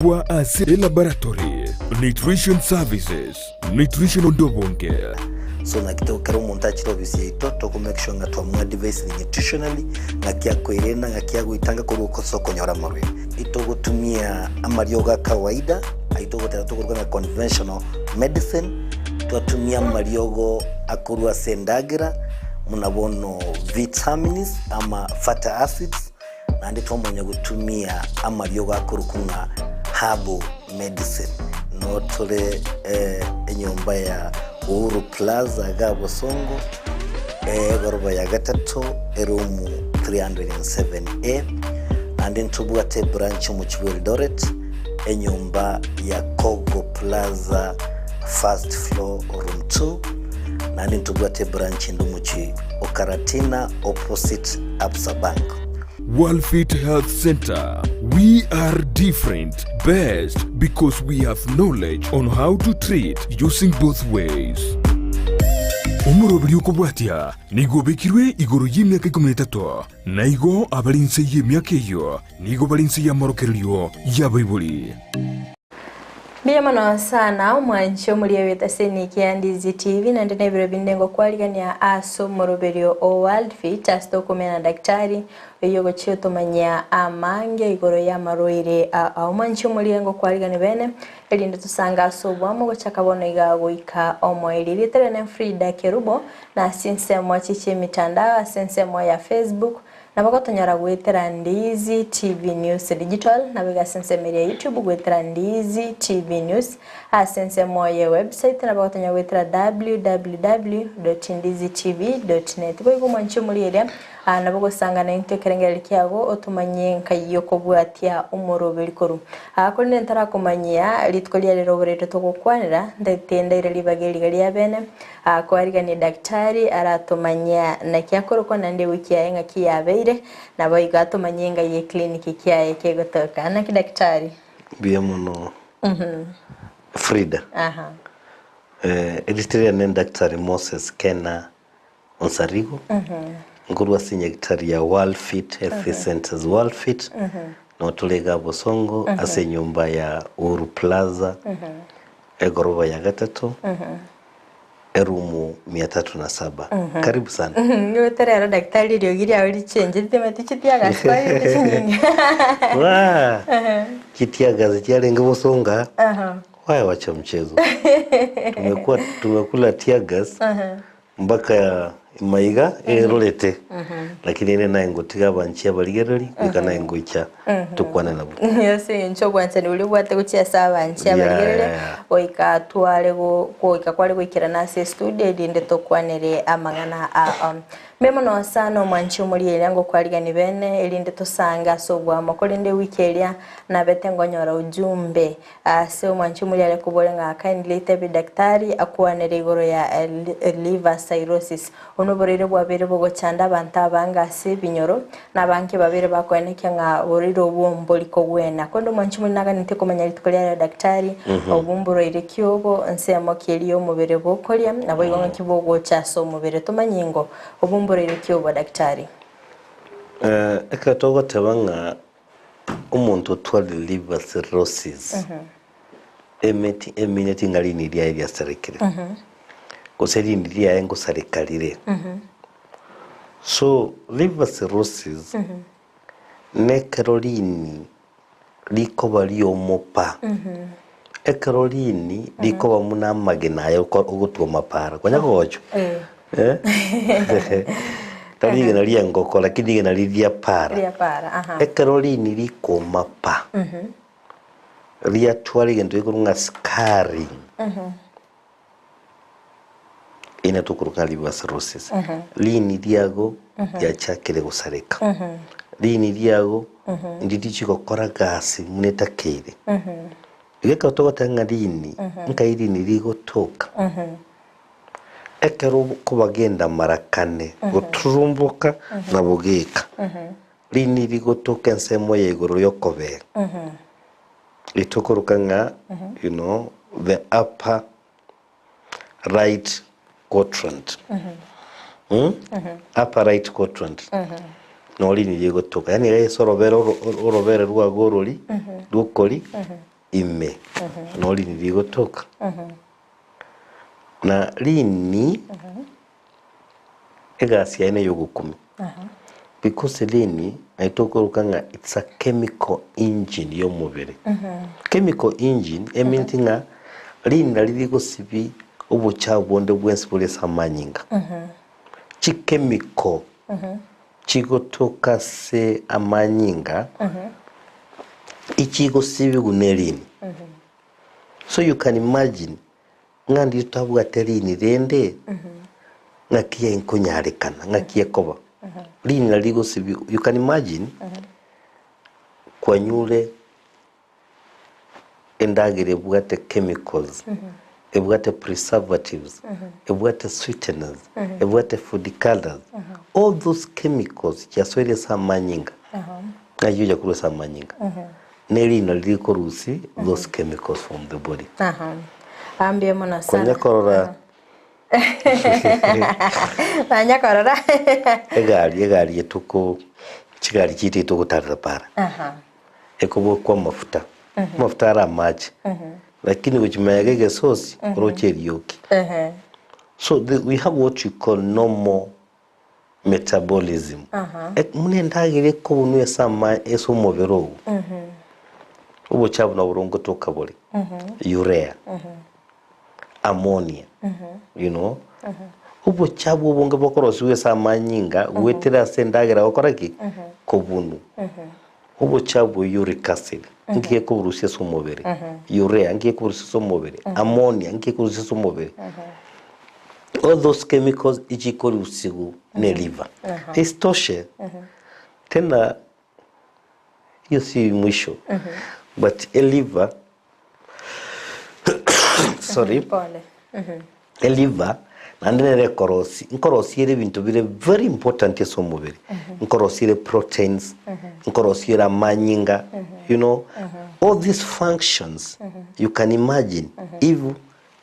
Kwa ase elaboratory, nutrition services, nutrition onde obonge. So naki to kera omonto achire ofisi yaito toko make sure ng'a twamoa advise nutritionally ng'aki akoerenda ng'aki agoitanga korwa ase okonyora amarwaire. Itogotumia amariogo a kawaida ayio togoteba tokoruga ng'a conventional medicine, twatumia amariogo akorwa ase endagera buna bono vitamins ama fatty acids. Naende twamanya gotumia amariogo akorokwa ng'a herbal medicine. Noo tore enyomba ya Uhuru Plaza iga Bosongo, egoroba ya gatato, eroom 307A. Naende ntobwate ebranch omochie bwa Eldoret, enyomba ya Kogo Plaza first floor room 2. Naende ntobwate ebranch ende omochie o Karatina opposite Absa Bank. Worldfit Health Centre, We are different, best because we have knowledge on how to treat using both ways. Omoroberi okobwatia nigo obekirwe igoro y'emiaka ikomi na etato, na igo abare inse y'emiaka eyio nigo bare inse y'amorokererio y'abaibori. Mbuya mono sana omwanchi omoria w'etaseni eke ya Ndizi TV naende nebiro binde ngokwarigania ase omoroberio o World Fit ase tokomenya na daktari oyio ogochia otomanyia amange igoro y'amarwaire ao. Omwanchi omoria ngokwarigania bene erinde tosange ase oboamo gochaka bono iga goika omoerio. Erieta riane Frida Kerubo na ase ensemo chichia emitandao ase ensemo ya Facebook Nabo gotonyora goetera Ndiizi TV News Digital, naboigo ase ensemo eria ya YouTube goetera Ndiizi TV News, ase ensemo ye website nabo gotonyora goetera www.ndizitv.net. Boigo omwanchi omori eria aa nabo gosanga naintwe ekerengererio kiago otomanyie nkai okobwatia omoroberi korwa aa korende ntarakomanyia rituko ria rero oboreito togokwanera ntagete ndaire ribaga eriga ria bene Akoariganie daktari aratomanyia naki akorokwa naende ewiki yaye ng'aki yabeire, naboigo atomanyie engai y'eclinic kiaye kegotoka. Naki daktari? Mbuya mono Frida. Aha. Erieta riane Daktari Moses Kena Onsarigo, nkorwa ase enyagitari ya World Fit Health Centers World Fit, nabo tore igaa Bosongo ase enyomba ya Uhuru Plaza, Egoroba ya gatato, erumu mia tatu na saba. Karibu sana. Nigote rero daktari eriogi riao richenjeti timanyeti chitiagasi kwarete chinyinge. Waa! Chitiagasi chiarenge bosonga. Waya wacha mchezo. Tumekuwa tumekula teargas Mpaka maiga erorete, lakini ere naye ngotiga abanchi abarigereri, goika naye ngoicha tokwane nabwo. Ase eng'encho obwanchani boria obwate gochia ase abanchi Yeah, abarigereri, yeah, yeah. goika tware go goika kware goikerana ase estudio erinde tokwanere amang'ana ao. Mbuya mono sana omwanchi omoria eria ngokwarigani bene erinde tosange ase oboamo korende ewiki eria nabete ngonyora ujumbe Ase omwanchi omoria are koboria ng'a kindly tebia daktari akwanere igoro ya liver cirrhosis. Obo noborwaire bwabeire bogochanda abanto abange ase ebinyoro, na abange babeire bakoenekia ng'a oborwaire obwo mbori kogwena. Korende omwanchi omoria naganetie komanya rituko ria rero daktari, obwo mborwaire ki obo, nsemo ki eria y'omobere bokoria, naboigo ng'aki bogocha ase omobere. Tomanye ingo obwo mborwaire ki obo daktari? Ekero togoteba ng'a Omonto otwarire liver cirrhosis, emeti emineti ng'a rini riaye riasarekire, gose rini riaye ngosareka rire. So liver cirrhosis nekero rini rikoba riomopa, ekero rini rikoba buna amagena aya ogotwoma para, konya kogochwa? Tari rigena ri'engoko, lakini rigena riria para. Ria para, aha. Ekero rini rikoma pa, riatwara egento gekorwa ng'a scarring, eye tokoroka ng'a liver cirrhosis. Rini riago riachakire gosareka, rini riago ndirichi gokora gasi buna etakeire. Igo ekero togoteba ng'a rini, nkai rini rigotoka. Ekero okobagenda mara kane, goturumboka na bogeeka, riini rigotoka ensemo ya igoro y'okobee, ritokoroka ng'a you know, the upper right quadrant. Mm? Upper right quadrant. No riini rigotoka. Yaani ase orobere oro- orobere rwago orori, rw'okori, ime no rini rigotoka. Na rini egasi yaye neye ogokumia because rini naye tokoroka ng'a it's a chemical engine ya omobere. Chemical engine eminti ng'a rini nari rigosibia obochafu bonde bwensi bore ase amanyinga. Chichemical chigotoka ase amanyinga ichigosibigwa ne rini. So you can imagine ng'a ndiria totabwate rini rende ng'aki enkonyarekana, ng'aki ekoba. Rini nari rigosibigwa, you can imagine kwanyure endagera ebwate chemicals, ebwate preservatives, ebwate sweeteners, ebwate food colours, all those chemicals chiasoire ase amanyinga, ng'ai ocha korwa ase amanyinga? Ne riina riria rikorusia those chemicals from the body. Aha. Ah, mbuya mono sana. Konya korora Nanya korora. egari egari etuko chigari chiaito etogotarera para. Aha. Ekobokwa amafuta, amafuta are amache, lakini gochimega egesosi oroche erioki. Ehe. So the, we have what you call normal metabolism. E- Buna endagera ekobunwa ase ama ase omobere ogo, obochafu nabo borongotoka bore, urea, ammonia, you know, obochafu obonge bokorosiwa ase amanyinga goetera ase endagera gokora ki? Kobunwa. Obochafu bwa uric acid nki ekoburusia ase omobere, urea nki ekoburusia ase omobere, ammonia nki ekoburusia ase omobere. All those chemicals ichikorusiwu ne liver. Isitoshe, tena hiyo si mwisho but e liver sorry Pole. E liver naende nere ekorosi nkorosia ere ebinto bire very important ase omobere, nkorosia ere proteins, nkorosia ere amanyinga, you know, all these functions you can imagine if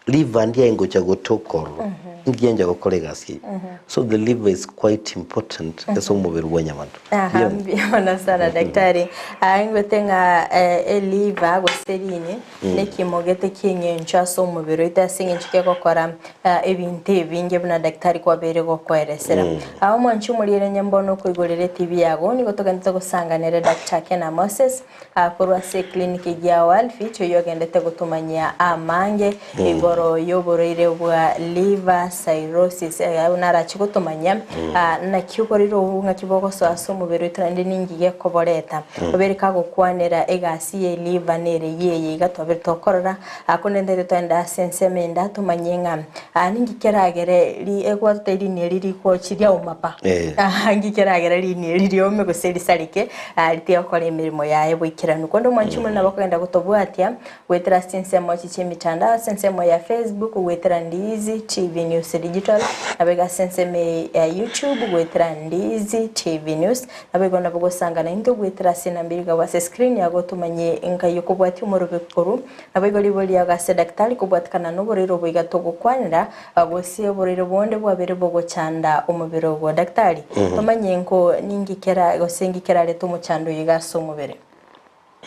liver ndiaye ngocha gotoka ororo, ngiancha gokora egasi eye. So the liver is quite important ase omobere bwa nyabanto. Aha, mbuya mono sana daktari. Ah, ingwete ng'a eh, eliver gose rini nekimo gete ki'eng'encho ase omobere oito ase eng'encho kegokora ah, ebinto ebinge buna daktari kwabeire gokoeresera. Ah, omwanchi omoriere onye mbono okoigorera etibi yago nigo togenderete gosanga nere Doctor Kena Moses ah, korwa ase eclinic ya Walfit oyio ogendete gotomanyia amange igoro y'oborwaire bwa liver cirrhosis. Eh, abwo narache gotomanyia ah, naki oborwaire obwo ng'aki bogosoa ase omobere oito naende ninki gekoboreta. Obeire kagokwanera egasi ye liver nere yeye iga twabere tokorora ah, korende ntaete twaenda ase ensemo ende atomanyie ng'a ah, ninki keragere ri egwatete rini eri rigochi riauma pa. Eh. Ah, nki keragere rini eri riome gose risareke ah, ritige gokora emeremo yaye boikeranu. Korende omwanchi omonene nabo okogenda gotobwatia Goetera ase chinsemo echi chi'emitandao, ase ensemo ya Facebook goetera Ndiizi TV News Digital, naboigo ase ensemo eye ya YouTube goetera Ndiizi TV News, naboigo nabo gosangana intwe goetera ase enamba ere igabwo ase screen yago tomanye nkai okobwatia omorobe korwa, naboigo ribo riago ase daktari kobwatikana noborwaire obo iga togokwanera gose oborwaire bonde bwabeire bogochanda omobere ogo. Daktari, tomanye nko ninki kera gose nki kerarete omochando oyo iga ase omobere?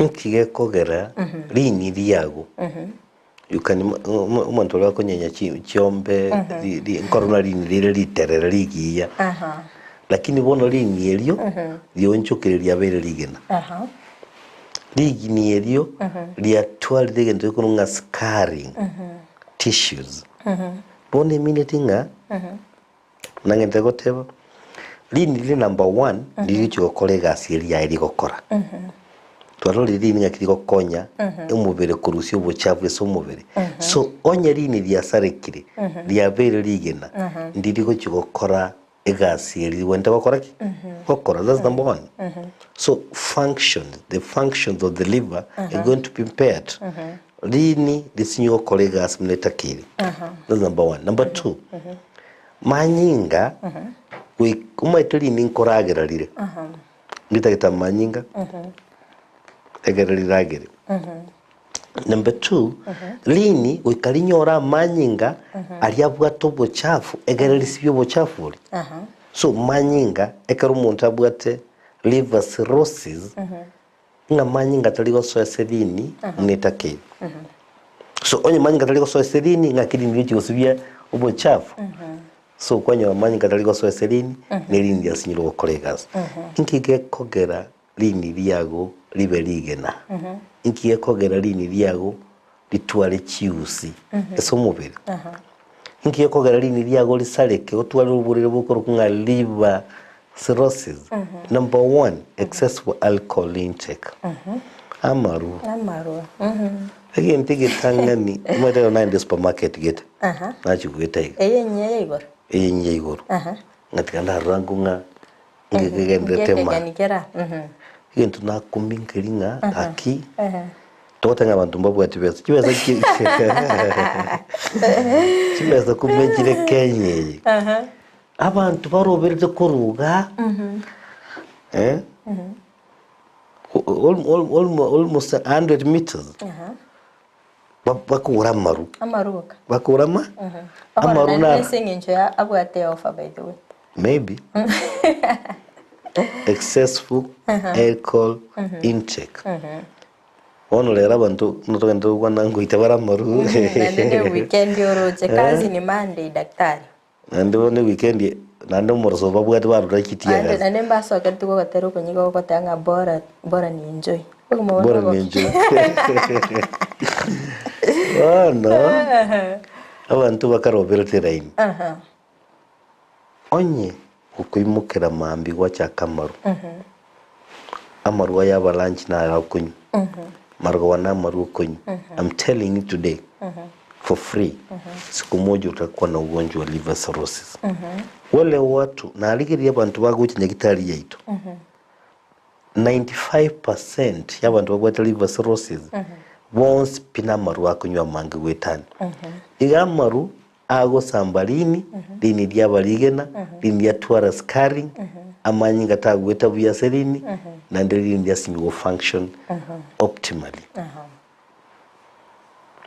Nki gekogera rini riago you can ima- omo- omonto oria okonyenya chi- chiombe ri- ri- nkorora rini rire riterere rigiya Aha. lakini bono rini erio rionchokire riabeire rigena Aha. rigini erio riatwarire egento gekorwa ng'a scarring tissues bono emineti ng'a Nang'ete goteba, rini rire number one ndirigochia gokora egasi eria yaye rigokora. Twarorire rini ng'aki rigokonya omobere korusia obochafu ase omobere. So onye rini riasarekire, riabeire rigena, ndirigochia gokora egasi eria rigwenerete gokora ki? Gokora, that's number one. So functions, the functions of the liver are going to be impaired. Rini risinye gokora egasi buna etakeire. That's number one. Number two, manyinga goik omanyete rini nkoragera rire ritagete amanyinga ekero riragere. Number two, rini goika rinyore amanyinga aria abwate obochafu ekero risibie obochafu boria. So manyinga ekero omonto abwate liver cirrhosis. Ng'a manyinga tari gosoa ase rini buna etakeire. So onye manyinga tari gosoa ase rini ng'aki rini rigochia gosibia obochafu? So kwanyora manyinga tari gosoa ase rini, ne rini riasinyire gokora egasi. Inki gekogera rini riago ribe rigena? Inki gekogera rini riago ritware chiusi ase omobere? Inki gekogera rini riago risareke otware oborwaire bokorokwa ng'a liver cirrhosis? Number one, excessive alcohol intake. Amarwa. Amarwa. Egento egetang'ani, omanyete ekero naende supermarket gete, nachia goeta iga. Eye enyia ya igoro. Eye enyia ya igoro. Ng'a tiga ndarora nko ng'a ngegenderete ma. Ngekegeni kera. Egento nakumia nkeri ng'a gaki, togoteba ng'a abanto mbabwati besa, chibesa chi chibesa kumbe nchire Kenya eye. Abanto baroberete korwa igaa, almost 100 meters, bakogora amaru. Amaru boka. Bakogora ama? Amaru na. Ase eng'encho ya abwate offer by the way. Maybe. Excessful alcohol intake. Bono rero abanto buna togende togokwana ngoita bare amaru. Naende ne weekend oroche kazi ni Monday daktari. Naende bono ewikendi naende omoroso babwate barora chitear Naende gas. naende mbasokereti gogotera okonyiga gogoteba ng'a bora bora ni enjoy. Obogima bono Bora ni oboke. enjoy. Bono abanto bakaroberete line. Onye okoimokera mambia gwachaka amarwa, amarwa aya abalanchi naro okonywa, marogoba na amarwa okonywa, I'm telling you today for free, siku moja utakuwa na ugonjwa wa liver cirrhosis. Wale watu narigereria abanto bagocha nyagitari yaito, 95 percent y'abanto babwate liver cirrhosis bonsi pi namarwa akonywa amange goetania. Iga amaru Agosamba rini, rini riaba rigena, rini riatwara scarring, amanyinga tagweta buya ase rini, naende rini riasinywa go function optimally.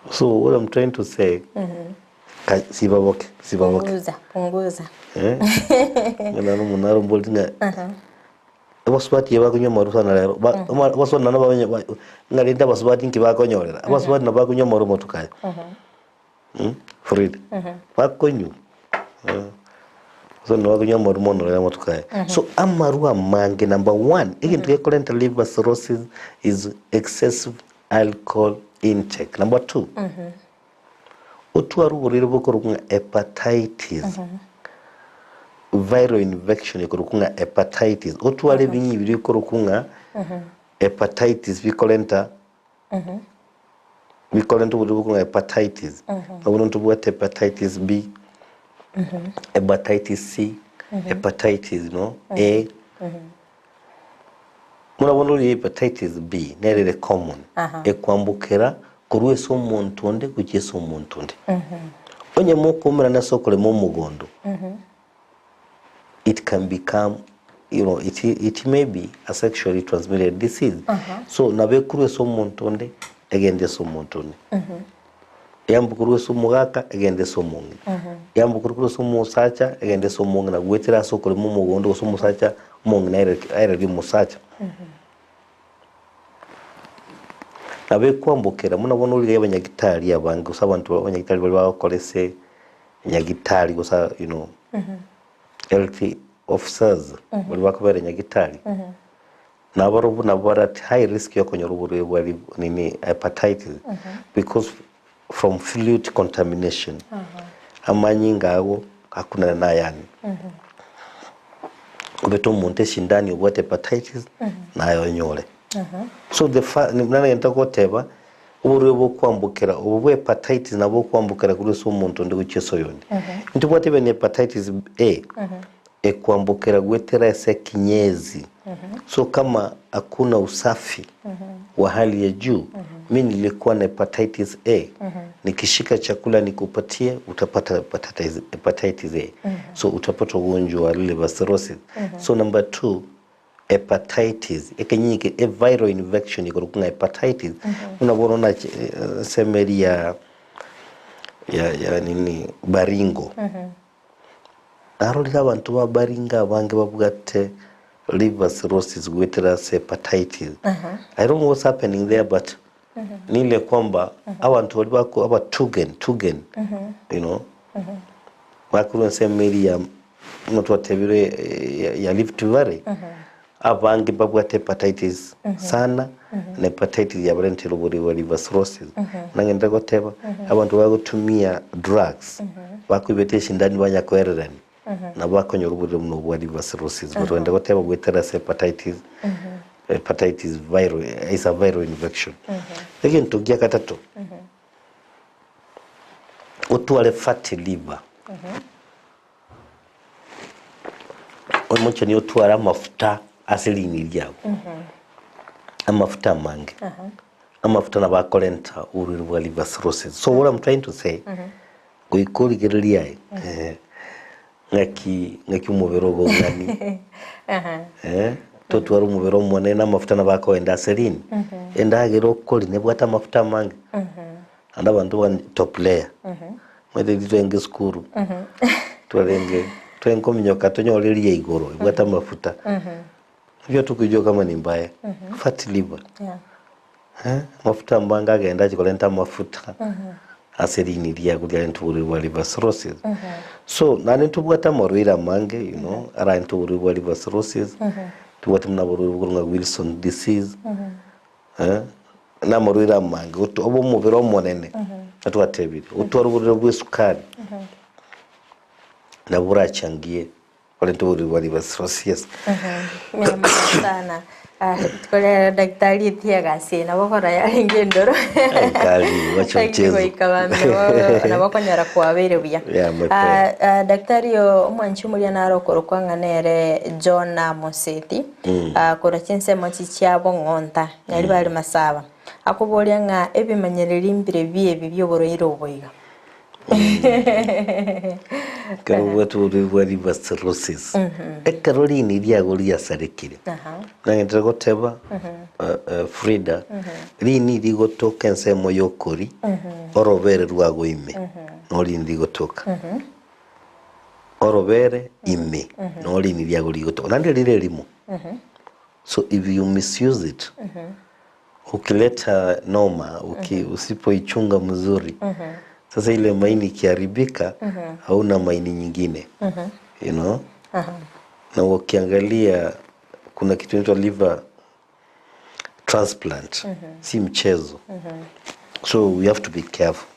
So what I'm trying to say, ka sibaboke, sibaboke. Punguza, punguza. Eh? Ng'a naro omonto naromboreti ng'a abasubati aba bakonywa amarwa sana rero, ba- ama- abasubati naende bakonye ba ng'a rende abasubati nki bakonyorera, abasubati nabo bakonywa amarwa amatuko aya. Fred, bakonywa so nabo bakonywa amarwa mono rero amatuko aya. So amarwa amange number one, egento gekorenta liver cirrhosis is excessive alcohol intake. Number two, otware oborwaire bokorokwa ng'a hepatitis, viral infection ekorokwa ng'a hepatitis, otware ebinyi biria bikorokwa ng'a hepatitis bikorenta Bikorenta oborwaire bokong'a hepatitis, nabo bono ntobwate hepatitis B, hepatitis C, hepatitis no A. Buna bono oria hepatitis B nere ere common, ekwambokera korwa ase omonto onde gochia ase omonto onde. Onye mokoumerana ase okorema omogondo, it can become you know it, it may be a sexually transmitted disease so nabo ekorwa ase omonto onde egende ase omonto onde yambu korwa ase omogaka egende ase omong'ina yambu korwa ase omosacha egende ase omong'ina goetera ase okorema omogondo gose omosacha omong'ina aere aererie omosacha nabo ekwambokera buna bono origereria abanyagitari abange gose abanto abanyagitari baria bagokora ase Nyagitari gose you know health officers baria bakobera nyagitari nabarobwo nabo bare at high risk ya okonyora oborwaire bwa nini hepatitis because from fluid contamination amanyinga ago akunana na ayande obete omonto esindani obwate hepatitis naye onyore so the fa naro egento goteba Oborwaire bokwambokera obo bwa hepatitis nabo bokwambokera korwa ase omonto onde gochia ase oyonde. Ntobwate even hepatitis A ekwambokera goetera ase ekinyezi. So kama hakuna usafi wa hali ya juu, mi nilikuwa na hepatitis A, nikishika chakula nikupatie utapata hepatitis, hepatitis A. So utapata ugonjwa wa liver cirrhosis. So number two, Hepatitis, ekenyinyi e viral infection ekorokwa ng'a hepatitis, buna bono na ensemo eria ya ya nini Baringo. Narorire abanto ba Baringo abange babwate. Liver cirrhosis goetera ase hepatitis. I don't know what's happening there but nile kwamba abanto baria bako aba tugen tugen you know bakorwa ensemo eria ya buna twatebire eh, ya Rift Valley abange mbabwate hepatitis sana na hepatitis yabarentire oborwaire bwa liver cirrhosis. Nang'ende goteba abanto bagotumia drugs bakoibeta eshindani banya koererania Nabo bakonyora oborwaire buna obwa liver cirrhosis, but ogende goteba goetera ase hepatitis, hepatitis viral, is a viral infection. Egento gia gatato, otware fatty liver. Omocheni otware amafuta ase riini riago, amafuta amange, amafuta nabo akorenta oborwaire bwa liver cirrhosis. So what I'm trying to say, Goika origererie aye, ng'aki ng'aki omobere ogo ong'ani, eh, totware omobere omonene na amafuta nabo akoenda ase rini, endagera okoria nebwate amafuta amange, naende abanto bande top layer, omanyete riria twarenge esukuru, twarenge twarenge kominyoka tonyore riya igoro ebwate amafuta, nabio tokoigwa kama ni mbaya, fatty liver. Eh, amafuta amange agenda ache korenta amafuta ase riini riago riarente oborwaire bwa liver cirrhosis. So naende ntobwate amarwaire amange you know, ararente oborwaire bwa liver cirrhosis, tobwate buna oborwaire bokorwa ng'a Wilson disease, eh, na amarwaire amange oto obe omobere omonene, natwatebire, otware oborwaire bwa esukari, nabo borachangie Korende oboriri bwa liver cirrhosis. Mbuya mono sana. Ah, rituko riarero daktari etiagasi eye nabo okora yarenge endoro. Kali, wacha Lakini mchezo. goika bambe nabo nabo okonyora kwabeire buya. Yeah, my Ah, friend. ah, daktari o- omwanchi omoria naro okorokwa ng'a nere John Moseti ah, korwa chinsemo chi chia Bong'onta nyari bare Masaba. Akoboria ng'a ebimanyereri mbire biebi bioborwaire obo iga. Ekero obwate oborwaire bwa liver cirrhosis, ekero riini riago riasarekire, nagenderere goteba Frida, riini rigotoka ensemo ya okori, orobere rwago ime, no riini rigotoka. Orobere ime, no riini riago rigotoka, naende rire erimo. So if you misuse it, Ukileta noma uki, usipoichunga mzuri sasa ile maini ikiharibika hauna maini nyingine you know na ukiangalia kuna kitu inaitwa liver transplant si mchezo so we have to be careful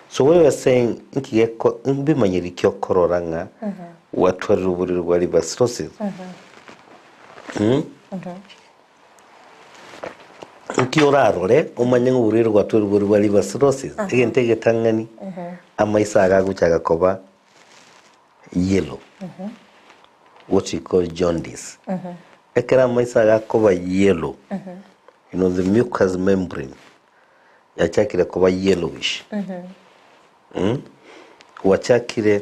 so what we are saying nkigeko mbimanyiri kio korora ng'a watwarire oboriri bwa liver cirrhosis Nki orarore omanye ng'a oborwaire gwatwarire bori bwa liver cirrhosis? Egento egetang'ani, amaiso aya agochaka koba yellow, what we call jaundice. Ekero amaiso aya akoba yellow, you know the mucous membrane yachakire koba yellowish, Gwachakire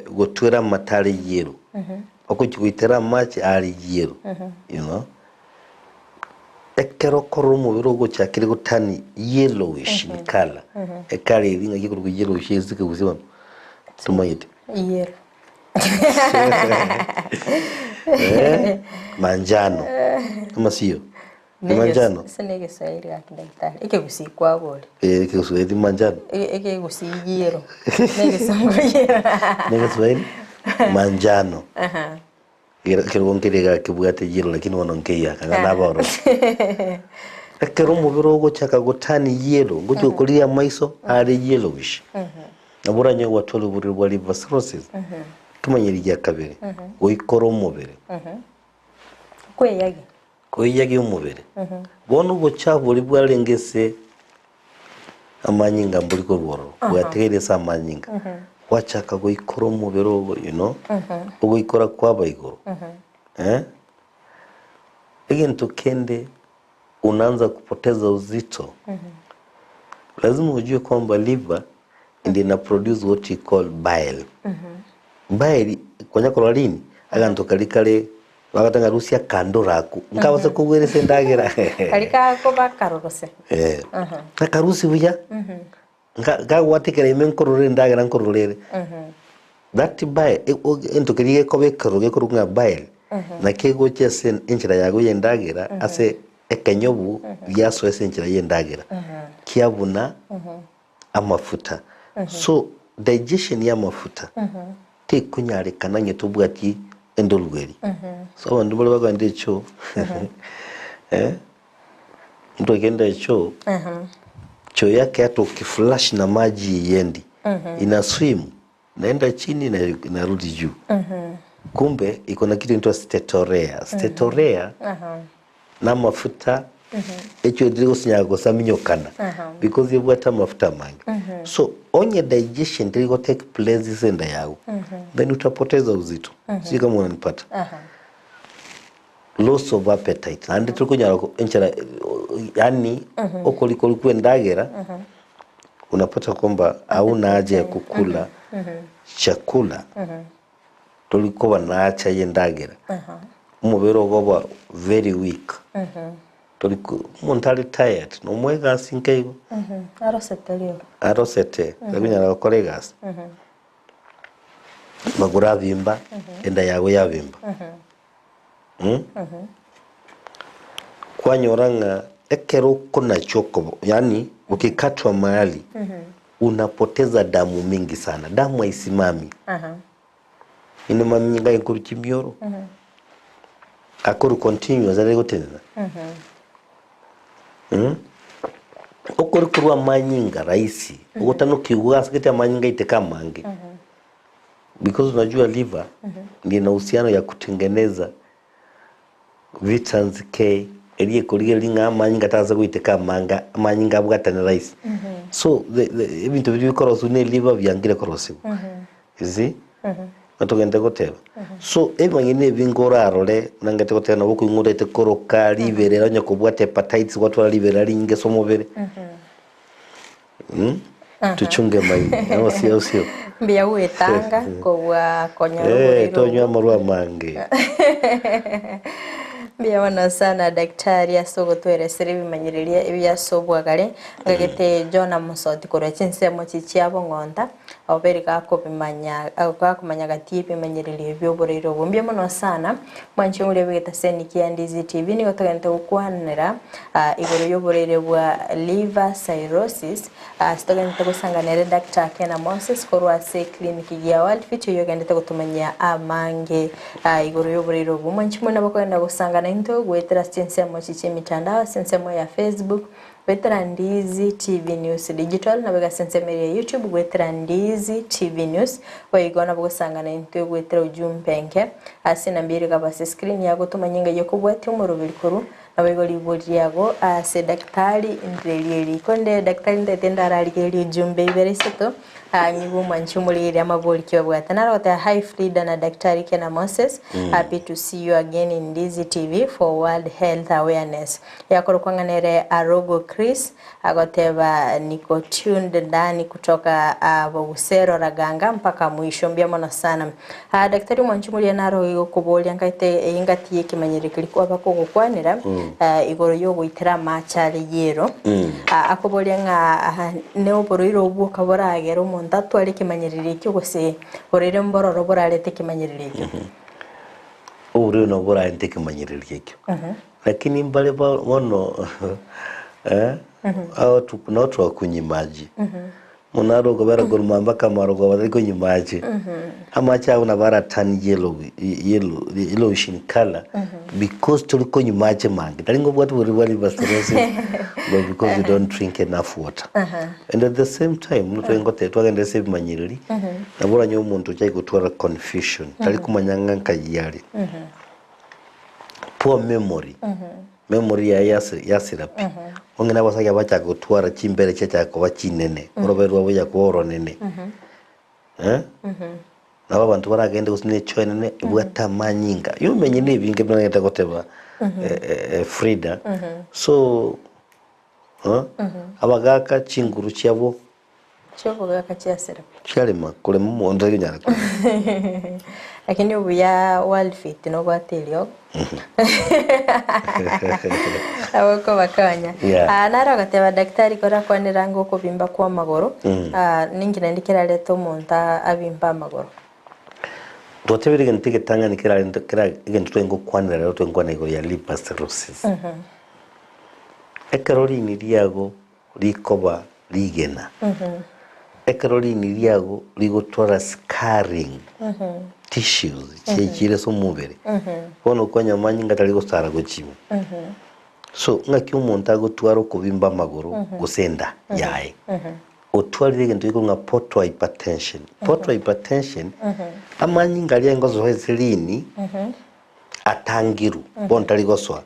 gotwera amate are yellow, ogochia goitera amache are yellow, you know. Ekero okorora omobere ogochakire gotani yellowish in colour, ecolour eria ng'aki ekorokwa yellowish ase ekegusii bono tomanyeti. Yellow. Manjano, ama sio? Ni manjano? Ase ne egeswahili gaki daktari, ekegusii kwabori. Eh, ekegusii ni manjano. Ekegusii yellow, na egesongo yellow. Ne egeswahili manjano. Ekerogo nkere iga kebwate yellow lakini bono nkeiaka ng'a naba ororo. Ekero omobere ogochaka gotani yellow, ngochia gokorigia amaiso are yellowish. Nabo oranyore gwatwara oborwaire bwa liver cirrhosis. Ekemanyereri gia kabere, goikora omobere. Kweyagi. Koiyagia omobere. Bono obochafu boria bwarenge ase amanyinga mbori korwa ororo, bwatigaire ase amanyinga, gwachaka goikora omobere ogo you know, ogoikora kwaba igoro eh. Egento kende unaanza kupoteza uzito, lazima ujue kwamba liver ndio ina produce what you call bile. Bile konya korwa rini, aganto karia kare Bagoteba ng'a rusia akandoro akwo, nkabase kogwera ase endagera. Karia gakoba akarorose. Eh, nakarusia buya, nka- nkagwatekera ime nkorora endagera nkorora ere. That bile, e- o- egento keria gekoba ekeroro gekorokwa ng'a bile, Naki egocha ase enchera yago y'endagera ase ekenyobu giasoa ase enchera y'endagera kiabuna amafuta. So digestion y'amafuta tekonyarekana onye tobwati endorweri. So abanto mbare bakogenda echoo eh, mtu akienda echoo choo yake hata ukiflush na maji haiendi ina swim Naenda chini na inarudi juu. Kumbe iko na kitu inaitwa stetorea. Stetorea na amafuta echo ndiri gosinyara gosaminyokana because ebwate amafuta amange. So onye digestion teri go take place ase enda yago then utapoteza uzito. Sijui kama unanipata. Loss of appetite naende tori konyara enchera yaani okorikori kwa endagera unapata kwamba hauna haja ya kukula chakula tori koba na hacha ya endagera omobere ogoba very weak tori ko omonto are tired nomoe egasi nka igo Arosete rioka. arosete tarikonyara gokora egasi amagoro abimba enda yago yabimba. Kwanyora ng'a ekero okonachwa okobo yaani ukikatwa mahali unapoteza damu mingi sana, damu haisimami. Inde maminyinga aye korwa chimioro, akorwa continuous are gotenena. Okori korwa amanyinga rahisi, ogotanokigwa ase gete amanyinga aiteke amange. Because unajua liver ndiyo ina uhusiano ya kutengeneza vitamins K eria ekorigereria ng'a amanyinga tasa goiteka amanga amanyinga abwatane rahisi. So the the ebinto biria bikorosiwa na eliver biangire korosiwa. You see? Togende goteba. So ebimanyia ebinge orarore buna ngete goteba nabo okoing'orete koroka riberera onye kobwate hepatitis gwatwara riberera ringe ase omobere. Tuchunge maini, au sio au sio? Mbuya gwetanga kobua konyora Eh, oborwaire tonywa obwo. amarwa amange. Mbuya mono sana daktari ase ogotweresera ebimanyereria ebi ase obwagare, ngagete Jonah Mosoti korwa chinsemo chi chia Bong'onta, obeire gakobimanya gakomanya gati y'ebimanyererio bia oborwaire obwo. Mbuya mono sana mwanche oria obegete ase eniki ya Ndizi TV, nigo togenderete gokwanera igoro y'oborwaire bwa liver cirrhosis, ase togenderete gosanga nere Doctor Kena Moses korwa ase eclinic ya World Fit oyio ogenderete gotomanyia amange igoro y'oborwaire obwo. Mwanche mono bakogenda gosanga naintwe goetera ase chinsemo echi chi'emitandao ase ensemo ya Facebook, Goetera Ndizi TV News Digital, naboigo ase ensemo eria ya YouTube goetera Ndizi TV News, boigo nabo gosangana intwe goetera ujumbe enke ase enamba ere igabo ase screen yago tomanye ng'ai okobwatia omoroberi korwa, naboigo ribori riago ase daktari ndire eri. Konde daktari ntaete ndararigererie ujumbe ibere isato Nyigwe omwanchi omorigereria amabori ki obwate. Naro goteba hi Frida na Daktari Kena Moses, happy to see you again in Ndizi TV for World Health Awareness. Yakorokwa ng'a nere Arogo Chris agoteba niko tuned ndani kutoka Bogusero Raganga mpaka mwisho. Mbuya mono sana. Daktari omwanchi omoria naro igokoboria nkaete eyio ngati y'ekemanyererio keria kwaba kogokwanera igoro y'ogoitera amache are yero. Akoboria ng'a ne oborwaire obwo bwoka boragere omonto atware ekemanyererio ekio gose borwaire mbororo borarete ekemanyererio ekio. Oborwaire nabo borarente ekemanyererio ekio. Lakini mbare bono nabo twakunywa maji. Mono are okobera korwa mpaka amarogoba tari konywa mache. Amache agwo nabo ara turn yellow, yellow, yellowish in colour because tori konywa mache mange. Tari ng'a obwate oborwaire bwa liver cirrhosis but because you don't drink enough water. And at the same time notwenge goteba twagenda ase ebimanyereri, nabo oranyore omonto ochake gotwara confusion, tari komanya ng'a nkai are. Poor memory. Memory yaye yasira pi. Ong'ina abasacha bachaka gotwara chimbere chiachaka koba chinene, orobere rwabo rochaka koba oronene. Eh? Nabo abanto baragende gose ne echoo enene ebwate amanyinga. Yomenye na ebinge buna nagete goteba Frida. So, abagaka chinguru chiabo Chi'obogaka chiasira pi. Chiarema korema omonto tari konyara korema. Lakini obuya World Fit nobwate eriogo. Nabo okobakonya. Yeah. Ah, naro agateba daktari korakwanera ng'a okobimba kwa amagoro, ah, ninki naende kerarete omonto abimbe amagoro? Twatebire egento egetang'ani kerarente kera egento twarenge gokwanera rero twarenge gokwana igoro ya liver cirrhosis. Ekero riini riago rikoba rigena, ekero riini riago rigotwara scarring tissues chiaikire ase omobere, bono okwanywa amanyinga tari gosara gochia ime. So ng'aki omonto agotwara okobimba amagoro gose enda yaye? Otwarire egento gekorwa ng'a portal hypertension. Portal hypertension, amanyinga aria aye ngosoa ase riini, atangirwe, bono tari gosoa.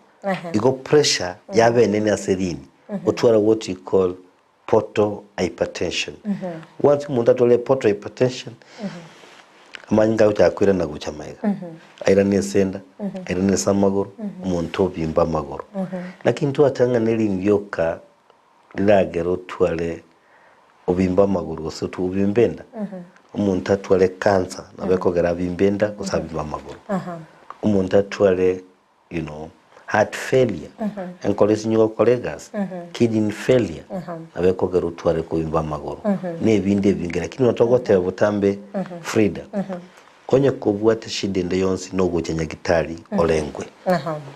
Igo pressure yaba enene ase riini, otwara what we call portal hypertension. Once omonto atwarire portal hypertension, amanyinga agochaka koirana gocha magega, airane ase enda, airane ase amagoro, omonto obimba amagoro. Lakini twateba ng'a ne riini rioka riragere otware obimbe amagoro gose obimbe enda, omonto atware cancer nabo ekogera abimbe enda gose abimbe amagoro. Omonto atware you know heart failure, enkoro esinye gokora egasi, kidney failure, nabo ekogera otware kobimba amagoro, na ebinde ebinge. Lakini onye togoteba botambe Frida, Onye kobwate shida ende yonsi nogocha nyagitari orengwe.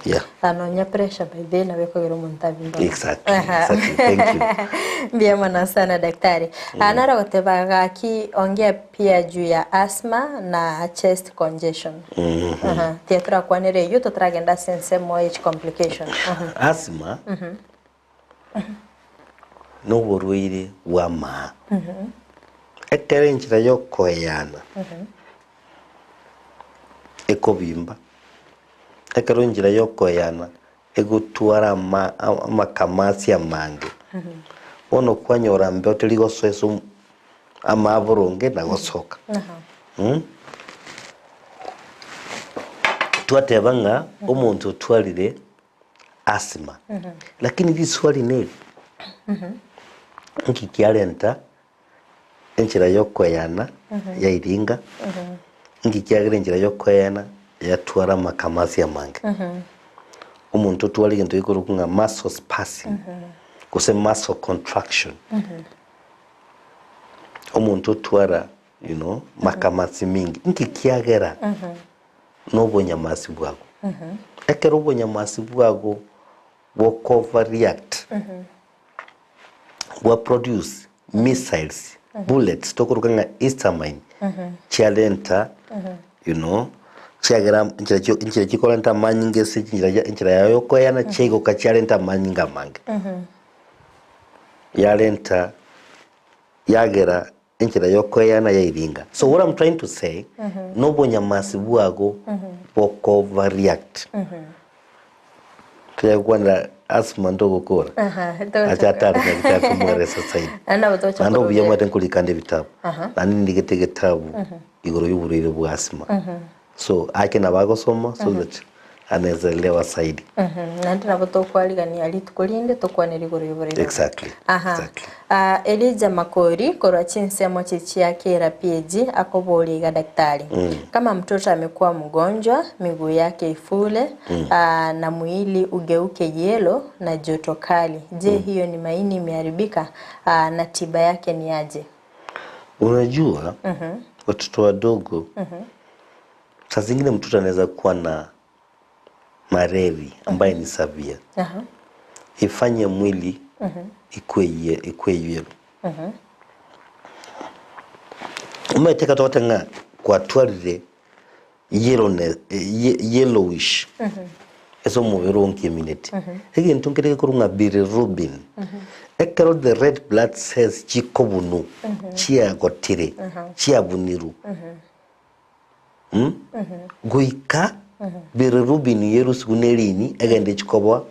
Yeah. Ah, nonya pressure by the way nabo ekogera omonto abimbe amagoro. Exactly, exactly. Thank you. Mbuya mono sana daktari. Ah, naro goteba gaki ongea pia juu ya asthma na chest congestion. Aha, tiga torakwanere eyio totaragenda ase ensemo ye chicomplication. Aha. Asthma noborwaire bw'amaa. Ekero enchera y'okoeyana ekobimba, ekero enchera y'okoeyana egotwara ama amakamasi amange, bono kwanyora mbeo teri gosoa ase amaa boronge na gosoka. Twateba ng'a omonto otwarire asthma. Lakini riswali neri, nki kiarenta enchera yokoeyana yairinga, nki kiagera enchera yokoeyana yatwara amakamasi amange? Omonto otware egento gekorokwa ng'a muscle spasm, gose muscle contraction, omonto otwara you know makamasi mingi, nki kiagera nobonyamasi bwago? Ekero obonyamasi bwago bokoverreact, bwa produce missiles, bullets tokoroka ng'a histamine, chiarenta you know, chiagera enchera chio enchera chikorenta amanyinga ase chinchera chia enchera yaye yokoeyana chiaigoka chiarenta amanyinga amange. Yarenta yagera enchera yokoeyana yairinga. So what I'm trying to say, nobonyamasi bwago bokoverreact. Toyagokwanera asthma ntogokora. Aha, Acha atare nyagetari tomoerese zaidi. Naende nabo togocha Naende obuya korobera. omanyete nkorika nde ebitabu. Aha. Naende ndigete egetabu igoro y'oborwaire bwa asthma. So ake nabo agosoma so that anaweza elewa zaidi. Naende nabo tokwarigania rituko rinde tokwanere igoro y'oborwaire obwo. Exactly, Aha. exactly. Ah, Elijah Makori korwa chinsemo chichia Kera PAG akoboria iga daktari. Kama mtoto amekuwa mgonjwa, miguu yake ifule, ah, na mwili ugeuke yellow na joto kali. Je, hiyo ni maini imeharibika? Ah, na tiba yake ni aje? Unajua watoto wadogo saa zingine mtoto anaweza kuwa na mareri ambaye ni severe ifanye mwili ikue ye- ikue yellow omanyete ekero togoteba ng'a kwatwarire yellowness ye- yellowish ase omobere oo nkemineti egento nkere gekorwa ng'a bilirubin ekero the red blood cells chikobunu chiagotire chiabunirwe Goika bilirubin yerusigwe ne riini egende echi koboa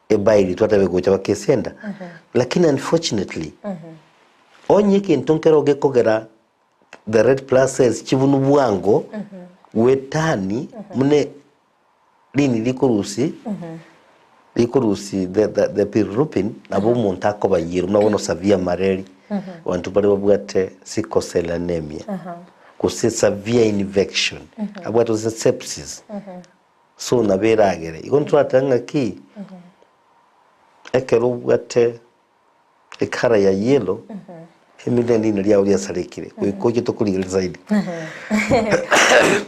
ebairi twatebe gocha baka esenda lakini unfortunately onye egento nkero gekogera the red blood cells chibunu bwango gwetani muna riini rikorusi rikorusi the the the bilirubin nabo omonto akoba yellow buna bono severe malaria abanto baria babwate sickle cell anemia gose severe infection abwate gose sepsis so nabo eragere. Igo ntwateba ng'aki ekero obwate ecolour ya yellow. Eminde rino riao riasarekire, goika oche tokorigereria zaidi.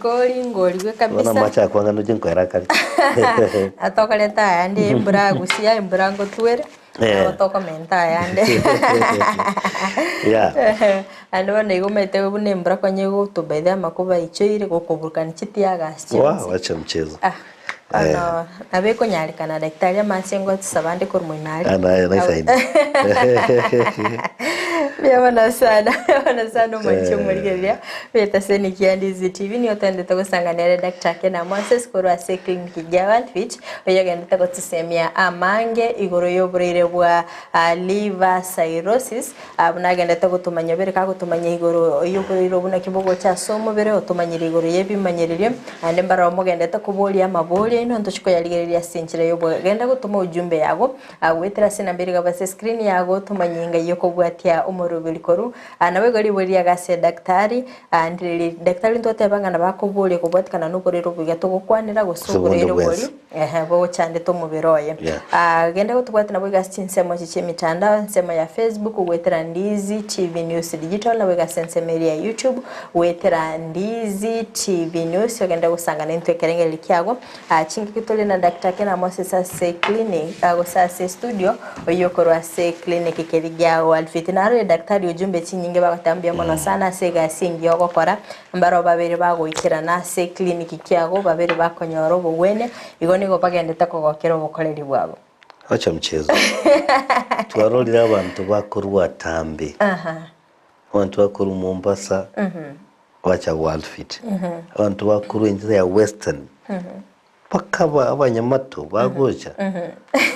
Goika oringorigwe Bono kabisa. amache akwang'a ndoche nkoera kare. Atokoreta ayande embura agusia, embura ngotwere, Eh. nabo tokomenta ayande. Yeah. Naende bono igo omanyete buna embura konya egotuba amakuba aichoire, gokoburukania chitiagasi Wow, chionsi. wacha mchezo. Ah, bono nabo ekonyarekana daktari amache ngochisa bande korwa moino aria. Ah, naye naisaini. Mbuya mono sana, mbuya mono sana omwanchi omorigereria bw'etaseni kia Ndizi TV nigo togendete gosanga nere Doctor Kena Moses korwa ase eclinic ya World Fit oyo ogendete gotosemia amange igoro y'oborwaire bwa liver cirrhosis buna agendete gotomanya obere kagotomanya igoro y'oborwaire obwo naki bogocha ase omobere otomanyire igoro y'ebimanyererio naende mbarabwo mogendete koboria amaborio aino ntochi koyarigereria ase enchera y'obobe. Genda gotoma ujumbe yago goetera ase enamba ere igabwe ase escreen yago tomanye ng'ai okobwatia omoroberi korwa naboigo riborio riago ase daktari ndiriri daktari ntoteba ng'a nabo akoboria kobwatikana na oborwaire obo iga togokwanera gose Gose bonde oborwaire bwensi. boria Ehe, bogochandete omobere oye. Yeah. Ah, genda gotobwate nabo iga ase chinsemo echi chi'emitandao, ensemo ya Facebook goetera Ndizi TV News Digital, nabo iga ase ensemo eria ya YouTube goetera Ndizi TV News, ogende gosanga naintwe ekerengererio kiago. Ah, chingaki tore na Doctor Kena Moses ase clinic, ah, gose ase studio, oyio okorwa ase clinic keria gia World Narore daktari ujumbe chinyinge bagoteba mbuya mono sana ase egasi engiya ogokora, Mbarabwo babere bagoikerana ase eclinic kiago, babere bakonyora obogwenia, igo nigo bagendete kogokera obokoreri bwabo. Acha mchezo. Twarorire abanto bakorwa atambe, abanto bakorwa Mombasa bacha Worldfit, abanto bakorwa ense ya Western bakaba abanyamato bagocha.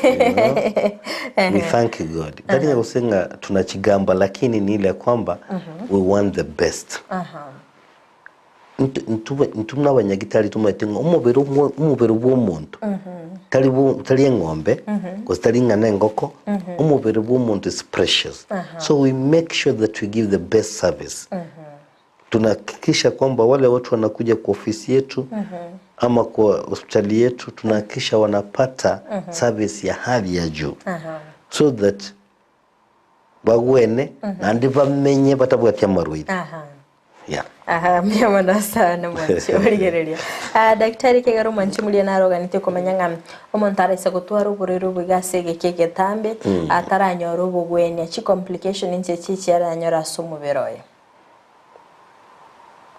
You know? We thank God. Tari gose ng'a tunachigamba lakini ni ile kwamba we want the best. Ntu- ntube intwe buna abanyagitari tomanyete ng'a omobere omwo omobere bwa omonto tari bo tari eng'ombe gose tari ng'a na engoko, omobere bwa omonto is precious. So we make sure that we give the best service. Tunahakikisha kwamba wale watu wanakuja kwa ofisi yetu ama kwa hospitali yetu tunahakikisha wanapata service ya hali ya juu so that bagwene naende bamenye batabwati amarwaire. Yeah. Aha, mbuya mono sana mwanchi origereria. Ah, daktari kegera omwanchi omoria naroganetie komanya ng'a omonto araisa gotwara oborwaire obo iga ase egeka egetambe ataranyora obogwenia chicomplication inche chichi aranyore ase omobere oye.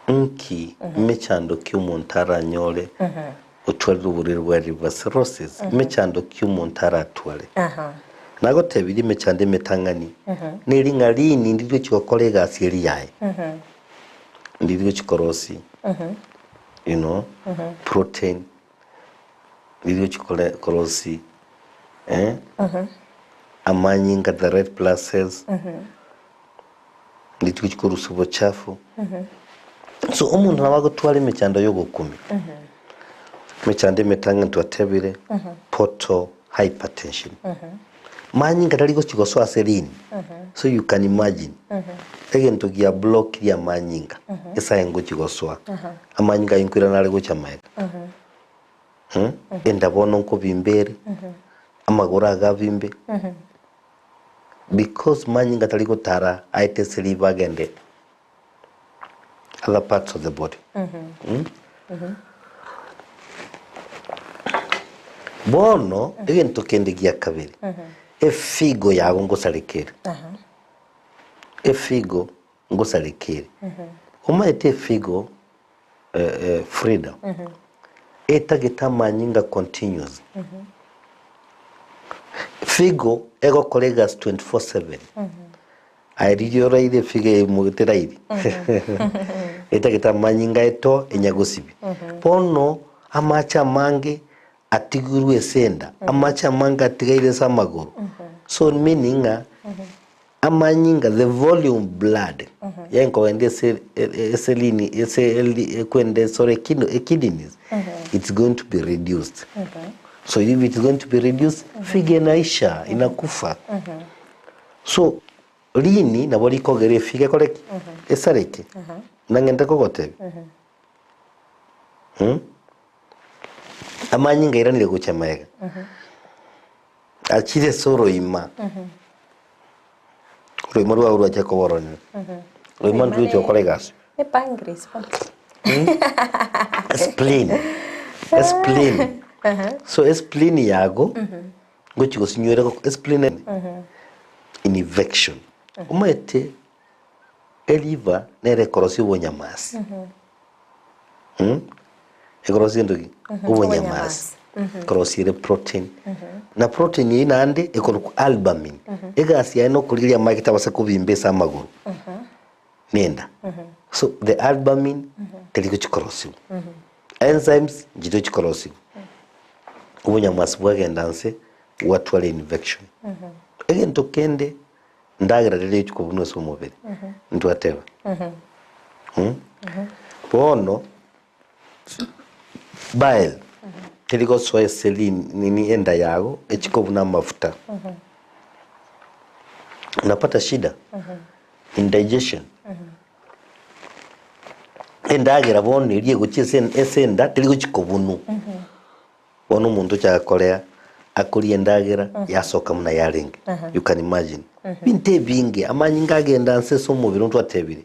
Nki emechando ki omonto aranyore otwarire oborwaire bwa liver cirrhosis? Emechando ki omonto aratware? Nagotebirie emechando emetang'ani neri ng'a riini ndirigochi gokora egasi eri yaye, ndirigochi korosi you know, protein, ndirigochi kore korosi eh, amanyinga the red blood cells, Rituko chikorusia obochafu. So omonto nabo agotwara emechando ya ogokumia. Emechando emetang'ani twatebire, portal hypertension. Manyinga tari gochi gosoa ase rini. So you can imagine. Egento gia blockiri amanyinga, esae ngochi gosoa. Amanyinga ayio nkoirana are gocha magega. Enda bono nkobimba ere, amagoro agabimbe. Because manyinga tari gotara aete ase riba agende other parts of the body. Mm? Bono egento kende gia kabere, efigo yago ngosareka ere. Efigo ngosareka ere. Omanyete efigo Frida, etagete amanyinga continuous. Figo egokora egasi 24/7. Aye riria oraire efigo eye terairi. Etagete amanyinga eto enyagosibi. Bono amache amange atigirwe ase enda, amache amange atigaire ase amagoro. So meaning ng'a Amanyinga, the volume of blood, yaani kogenda ase ase rini ase eri ekwenda esore kidney ekidneys, it's going to be reduced. So if it's going to be reduced, figo inaisha, inakufa. So rini nabo rikogera efigo ekore ki? Esareke. Nang'ende kogotebia. Amanyinga airanire gocha magega. Achire ase oroima. Oroimo rwao rwachia koboronera. Oroimo ndogochia gokora egasi. Ne pancreas bono. Spleen. Spleen. So espleen yago ngochi gosinywera espleen infection. Omanyete eliver nere ekorosia obonyamasi. Ekorosia gento ki? Obonyamasi. Ekorosia ere protein. Na protein eyio naende ekorokwa albumin. Egasi yaye nokorigereria amage tabasa kobimba ase amagoro na enda. So the albumin teri gochi korosiwa. Enzymes nchiria gochi korosiwa. Obonyamasi bwagenda nse bwatwara infection. Egento kende Endagera riria egochia kobunwa ase omobere, ntwateba. Bono, bile teri gosoa ase rin nini enda yago echie kobuna amafuta. Unapata shida indigestion. Endagera bono eria egochia ase ase enda teri gochia kobunwa. Bono omonto ocha korea, akoria endagera, yasoka buna yarenge. You can imagine. Binto ebinge, amanyinga agenda nse ase omobere ntwatebire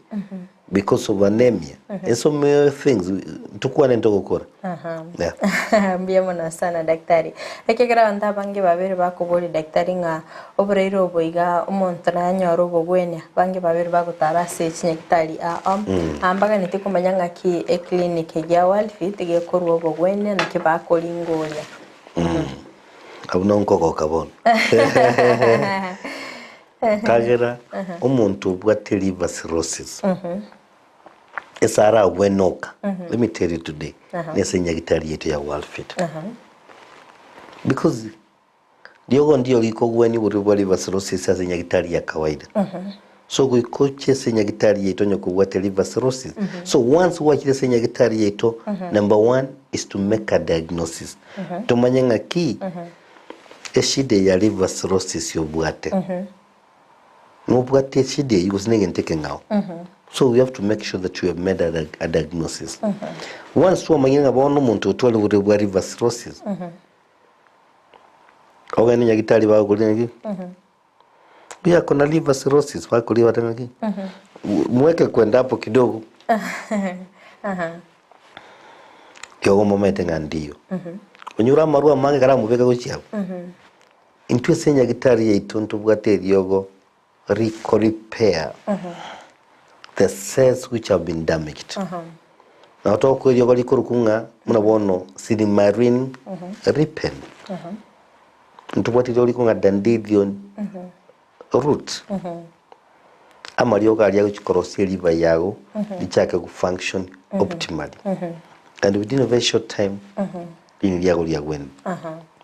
because of anemia and so many things ntokwane ntogokora. Yeah. Mbuya mono sana daktari. Ekiagera abanto abange babere bakoboria daktari ng'a oboraire obo iga omonto nanyore obogwenia, abange babere bagotara ase chinyagitari aa aa mbaganeti komanya ng'aki eclinic egia Worldfit gekorwa obogwenia naki bakoringoria. Abwo nabo nkogoka bono. Kagera omonto obwate liver cirrhosis ase aragwenoka, let me tell you today, nese enyagitari yaito ya Worldfit. Because Riogo ndiyo rikogwenia oborwaire bwa liver cirrhosis ase enyagitari ya kawaida. So goika oche ase enyagitari yaito onye kobwate liver cirrhosis. So once gwachire ase enyagitari yaito, number one is to make a diagnosis. Tomanye ng'aki eshida ya liver cirrhosis obwate. Nobwate eshida eyio gose negento ekeng'ao. So we have to make sure that we have made a, a diagnosis. Once twamanyire ng'a bono omonto otware oborwaire bwa liver cirrhosis, Ogende nyagitari bagokoria ng'aki? Huyu ako na liver cirrhosis bakoria bate ng'aki? Mweke kwenda hapo kidogo. Kiogo momanyete ng'a ndiyo. Onyure amarwa amange karamobeke gochia abwo. Intwe ase enyagitari yaito ntobwate eriogo riko repair the cells which have been damaged. Nabo togokora eriogo rikorokwa ng'a buna bono silymarin ripen. Ntobwate eriogo rikorokwa ng'a dandelion root. Amariogo aria agochia korosia eliver yago richake go function optimally. And within a very short time, riini riago riagwenire.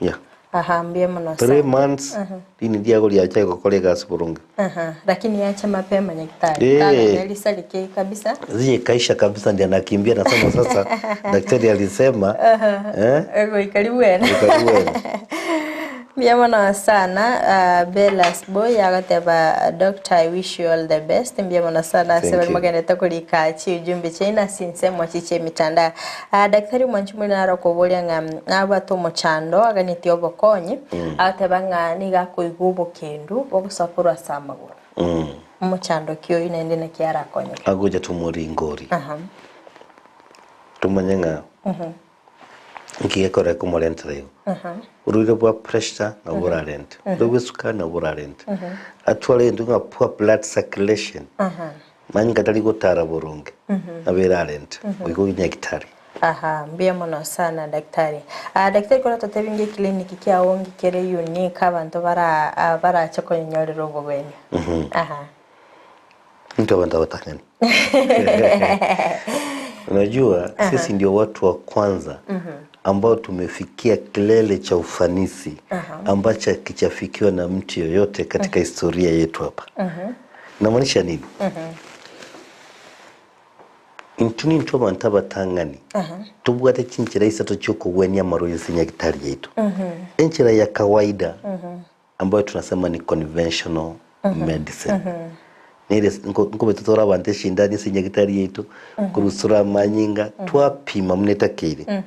Yeah. Aha, mbuya mono 3 asante. months riini riago riachake gokora egasi boronge. Aha, lakini yacha mapema nyagetari. Eh. Taganya risarike kabisa. Zije ikaisha kabisa ndiye anakimbia anasema sasa daktari alisema eh Egoika ribuene. Ikaribuene. Mbuya mono sana uh, Bellas Boy agoteba doctor I wish you all the best. Mbuya mono sana ase Thank bari you. mogenderete korika chiujumbe chiaino ase ensemo chiche emitandao. Ah, Daktari omwanchi moino naro okoboria ng'a nabwate omochando aganetie obokonyi, agoteba ng'a nigo akoigwa obokendu bogosoa korwa ase amagoro. Omochando ki oyio naende naki arakonyeke? Agocha tomoringori Aha. tomanye ng'a nki gekoreka komorentera igo. Orwaire bwa pressure nabo borarente, orwaire bwa esukari nabo borarente. Atware egento ng'a poor blood circulation. Manyinga tari gotara boronge, nabo erarente, goika oye nyagitari. Aha, mbuya mono sana daktari. Ah, daktari kore totebie ng'a eclinic kiago nki kere unique abanto bara ah, barache konyorera obogwenia. Aha. Intwe abanto abatang'ani. Unajua sisi ndio watu wa kwanza ambao tumefikia kilele cha ufanisi ambacho hakijafikiwa na mtu yoyote katika historia yetu hapa. Namaanisha nini? Intwe nintwe abanto abatang'ani tobwate chinchera isato chiokogwenia amarwaire ase nyagitari yaito. Enchera ya kawaida ambayo tunasema ni conventional medicine nere nkobeta tore abanto eshindani ase nyagitari yaito korusura amanyinga twapima buna etakeire.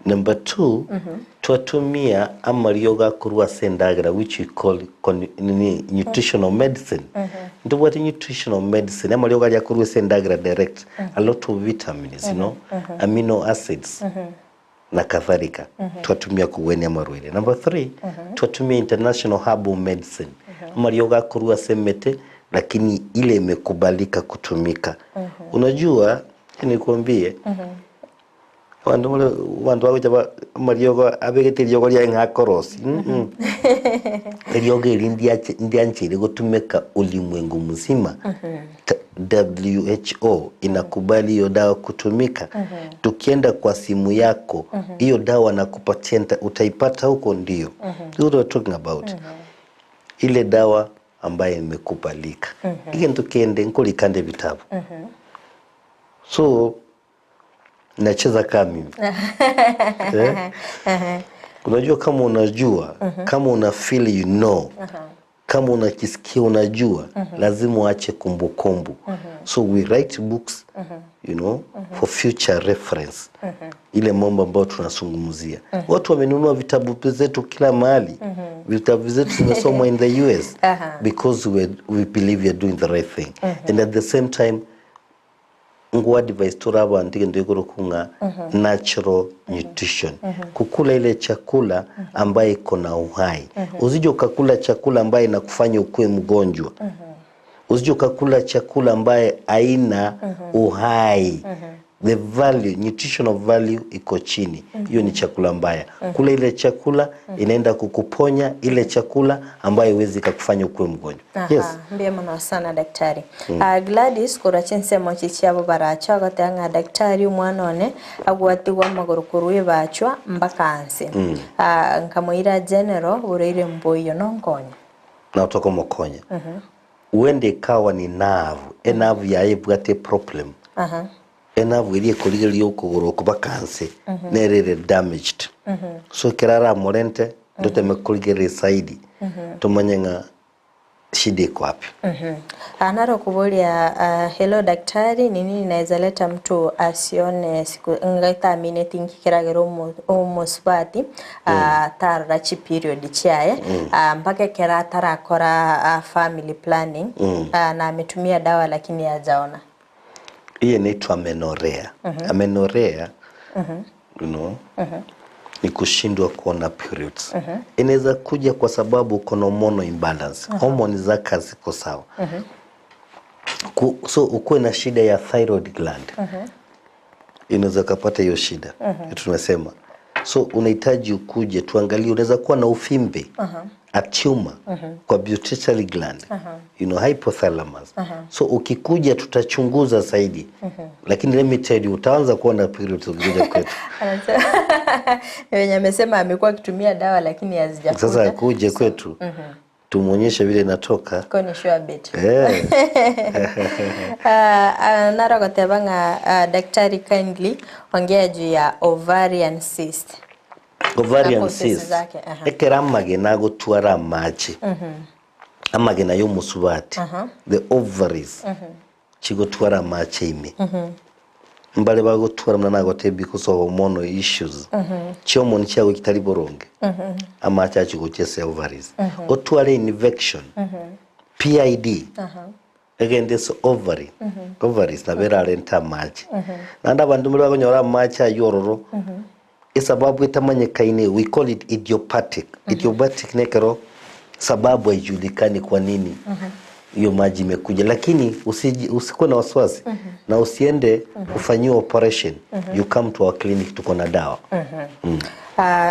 Number two. Twatumia amariogo akorwa ase endagera which we call nini nutritional medicine. Ntobwate nutritional medicine, amariogo aria akorwa ase endagera direct, a lot of vitamins, you know, amino acids na kadhalika. Twatumia kogwenia amarwaire. Number three, twatumia international herbal medicine, amariogo akorwa ase emete lakini ile imekubalika kutumika. Unajua, nikuambie, Abanto bare abanto bagocha ba amariogo abegete eriogo riaye ng'a akorosi mm eriogo eri ndiache ndiancheire gotumeka ulimwengu mzima ta WHO inakubali hiyo dawa kutumika tukienda kwa simu yako hiyo dawa nakupatia nita utaipata huko ndio This is what we're talking about ile dawa ambayo imekubalika egento kende nkorikande ebitabu so Nacheza kaa mimi eh? Unajua kama unajua kama una feel you know kama unakisikia unajua lazima uache kumbukumbu so we write books you know for future reference ile mambo ambayo tunazungumzia watu wamenunua vitabu zetu kila mahali vitabu zetu zimesomwa in the US because we believe we are doing the right thing and at the same time Nko advise tore abanto egento gekorokwa ng'a natural nutrition. Kukula ile chakula ambaye iko na uhai. Usije ukakula chakula ambaye inakufanya ukuwe mgonjwa. Usije ukakula chakula ambaye haina uhai. The value, nutritional value iko chini. Hiyo ni chakula mbaya. Kula ile chakula inaenda kukuponya ile chakula ambayo haiwezi ikakufanya ukuwe mgonjwa. Aha, Yes. mbuya mono sana daktari. Ah, Gladys korwa chinsemo echi chiabo barache agoteeba ng'a daktari omwana one agwatigwe amagoro korwa ebachwa mpaka nse. Ah, nkamoira general borwaire mboiyo nonkonye. Nabo tokomokonya. Huenda ikawa ni nerve, enerve yaye ebwate eproblem. Aha. Enerve eria ekorigereria okogoro oko mpaka nse nere ere damaged. So ekero aramorente ndoteme korigereria zaidi tomanye ng'a shida iko wapi. Ah, naro okoboria ah, hello daktari ni nini inaeza leta mtu asione siku ngaitamineti nki keragere omo omosubati ah, tarora chiperiod chiaye ah, mpaka ekero atarakora ah, family planning ah, na ametumia dawa lakini hajaona. Hiyo inaitwa amenorrhea. Amenorrhea, you know, ni kushindwa kuona periods. Inaweza kuja kwa sababu uko na hormonal imbalance. Hormone zako haziko sawa. So ukuwe na shida ya thyroid gland. Inaweza kupata hiyo shida. Tunasema. So unahitaji ukuje tuangalie, unaweza kuwa na ufimbe. A tumor kwa pituitary gland. You know, hypothalamus. So ukikuja tutachunguza zaidi. Lakini let me tell you, utaanza kuona periods ukikuja kwetu. Anasema wenye amesema amekuwa akitumia dawa lakini hazijakuja. Sasa akuje kwetu tumuonyeshe vile inatoka. Ko ni sure bet. Eh. Naro goteba ng'a daktari kindly ongea juu ya ovarian cyst. Ovarian Na causes cyst. zake, aha. Ekero amagena agotwara amache, amagena ya omosubati, the ovaries, chigotwara amache ime. Mbare bagotwara buna nagotebia because of hormonal issues. Chihormone chiago chitari boronge, amache achia gochia ase ovaries. Otware infection, PID, egende ase ovary, ovaries nabo erarente amache. Naende abanto mbare bakonyora amache aywo ororo, esababu etamanyekaine, we call it idiopathic. Idiopathic nekero sababu haijulikani kwa nini hiyo maji imekuja, lakini usiji, usikuwe na wasiwasi na usiende ufanyiwe operation. You come to our clinic, tuko na dawa.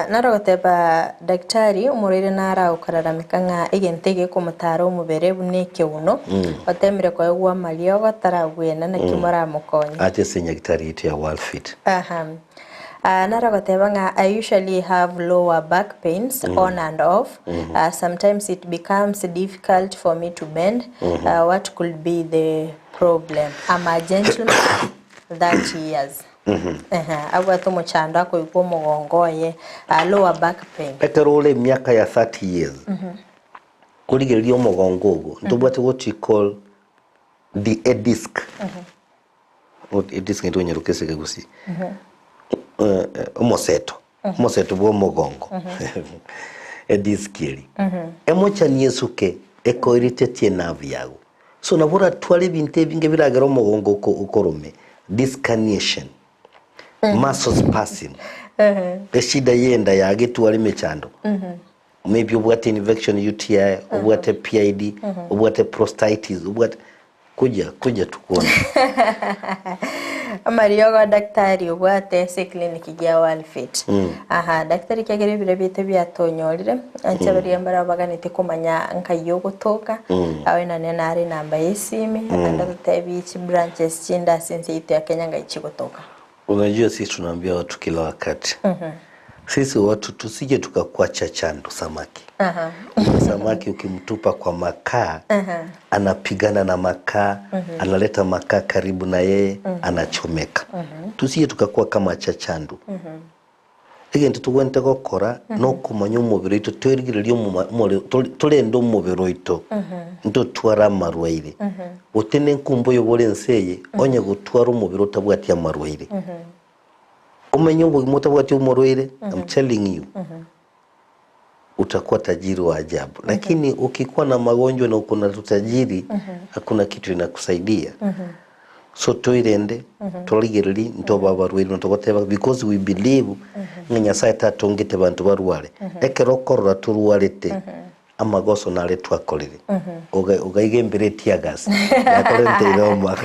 Naro goteba daktari omorwaire naro agokorarameka ng'a egento egekomotara omobere buna ekeuno, otemire koegwa amariogo taragwena naki moramokonye. Ache ase nyagetari yaito ya World Fit. Aha. Naro goteba ng'a I usually have lower back pains on and off. Sometimes it becomes difficult for me to bend. What could be the problem? I'm a gentleman 30 years. Ehe, abwate omochando akoigwa omogongo oye, lower back pain. Ekero ore emiaka ya 30 years, korigereria omogongo ogo, ntobwate what we call the a disc. What a disc ntokonyaroka ase ekegusii. Omoseto. Omoseto bwa omogongo, edisk eri, emochani esuke ekoiritetie enerve yago. So nabo oratware ebinto ebinge biragere omogongo oko okorome, disc herniation, muscle spasm, eshida ya enda yago etware emechando, maybe obwate infection UTI, obwate PID, obwate prostatitis, obwate Kuja, kuja tukuone. Amariogo a daktari obwate ase eclinic gia Worldfit. Aha, daktari kiagera ebiro biaito biatonyorire, anche baria mbare baganetie komanya nkai ogotoka, awe nane nare enamba ya esimi, ande ototebi chibranches chinde ase ense yaito ya Kenya ngai chigotoka. Unajua sisi tunaambia watu kila wakati. Sisi watu tusije tukakuacha chando samaki. Yule samaki ukimtupa kwa makaa anapigana na makaa, analeta makaa karibu na yeye, anachomeka. Tusije tukakuwa kama chachandu. Egento togwenerete gokora nokomanya omobere oito twerigererie omoma omore tore torende omobere oito ntotware amarwaire. Gose nenkumba oyobore ense eye onye gotwara omobere otabwati amarwaire. Omenye obogima otabwati omorwaire, I'm telling you, utakuwa tajiri wa ajabu. Lakini ukikuwa na magonjwa na uko na utajiri, hakuna kitu inakusaidia. So toirende, torigererie ntobe abarwaire na togoteba because we believe ng'a Nyasaye tatongete banto barware. Ekero okorora torwarete, amagoso nare twakorire, oga ogaiga embere etiagas yakorente iroma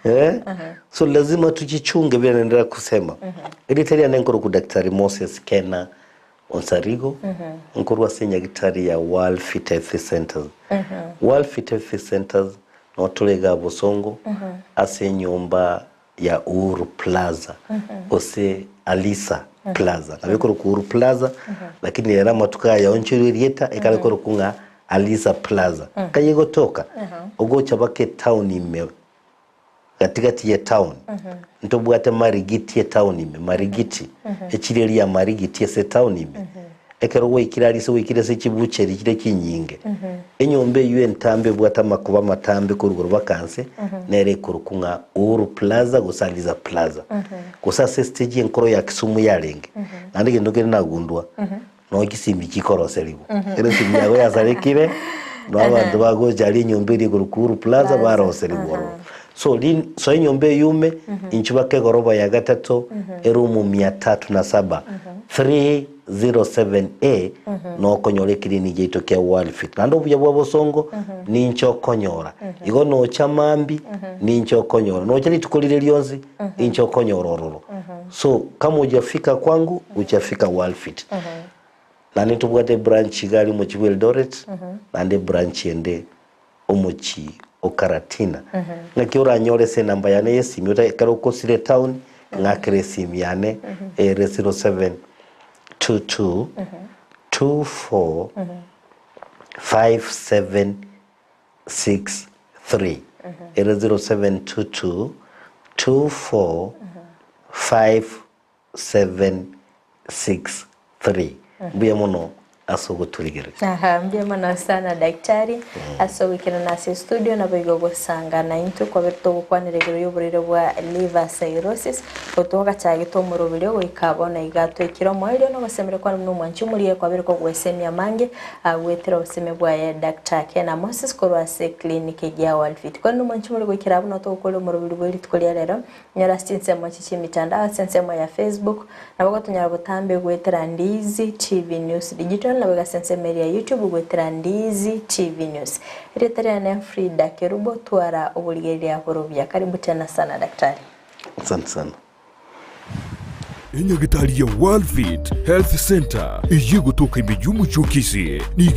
eh? So lazima tujichunge vile naendelea kusema. Erieta riane nkorokwa Daktari Moses Kena Onsarigo, nkorwa ase enyagitari ya World Fit Health Centers. World Fit Health Centers noo tore igaa Bosongo ase enyomba ya Uhuru Plaza gose Alisa Plaza. Nabo ekorokwa Uhuru Plaza lakini rero amatuko aya yaonchoirwe erieta ekare korokwa ng'a Alisa Plaza. Nkai egotoka ogocha mpaka etown ime Gatigati y'etown ntobwate Marigiti etown ime, Marigiti, echiro eria ya Marigiti ase etown ime. Ekero gwaikire aria ase gwaikire ase chibucheri chire chinyinge, enyomba eywo entambe ebwate amakuba amatambe korwa igoro mpaka nse, nere ekorokwa ng'a Uhuru Plaza gose Aliza Plaza. Gose ase estage enkoro ya Kisumu yarenge. Naende egento kere nagundua, Nonya chisimbi chikoroserigwa, ekero esimi yago yasarekire, nabo abanto bagocha aria enyomba eria ekorokwa Uhuru Plaza baroserigwa ororo. So rin soa enyomba eywo ime, inchuo baka egoroba ya gatato, eroom mia tatu na saba, 307A, nokonyora ekiriniki giaito kia Worldfit. Naende obuya bwa bosongo, ninche okonyora. Igo nocha mambia, ninche okonyora. Nocha rituko rire rionsi, ninche okonyora ororo. So kama hujafika kwangu hujafika Worldfit. Naende ntobwate ebranch iga aria omochie bwa Eldoret, naende ebranch ende omochie o Karatina. Ng'aki oranyore ase enamba yane ya esimi ota ekero okosira etown, ng'akere esimi yane ere 0722 24 57 63 ere 0722 24 5763 mbuya mono ase ogotorigereria. Aha, mbuya mono sana daktari ase ogoikerana ase estudio naboigo gosanga naintwe kwabere togokwanera igoro y'oborwaire bwa liver cirrhosis gotwagachagete omoroberio goika bono iga twaikire omoerio nogosemera kwane buna omwanchi omoria kwabere kogwesemia amange Agwetera obosemi bwaye Doctor Kena Moses korwa ase eclinic ya Worldfit. Korende omwanchi more goikera abwo notogokora omoroberi bwe rituko ria rero, nyora ase chinsemo echi chi'emitandao ase ensemo ya Facebook, nabo gotonyora botambe goetera Ndizi TV News Digital naboigo ase ensemo eria ya YouTube goetera Ndizi TV News. Erieta riane Frida Kerubo, twara oborigereria borobia. Karibu tena sana daktari. Asante sana. Enyagitari ya World Fit Health Center eyio egotoka ime y'omochie o Kisii nigo.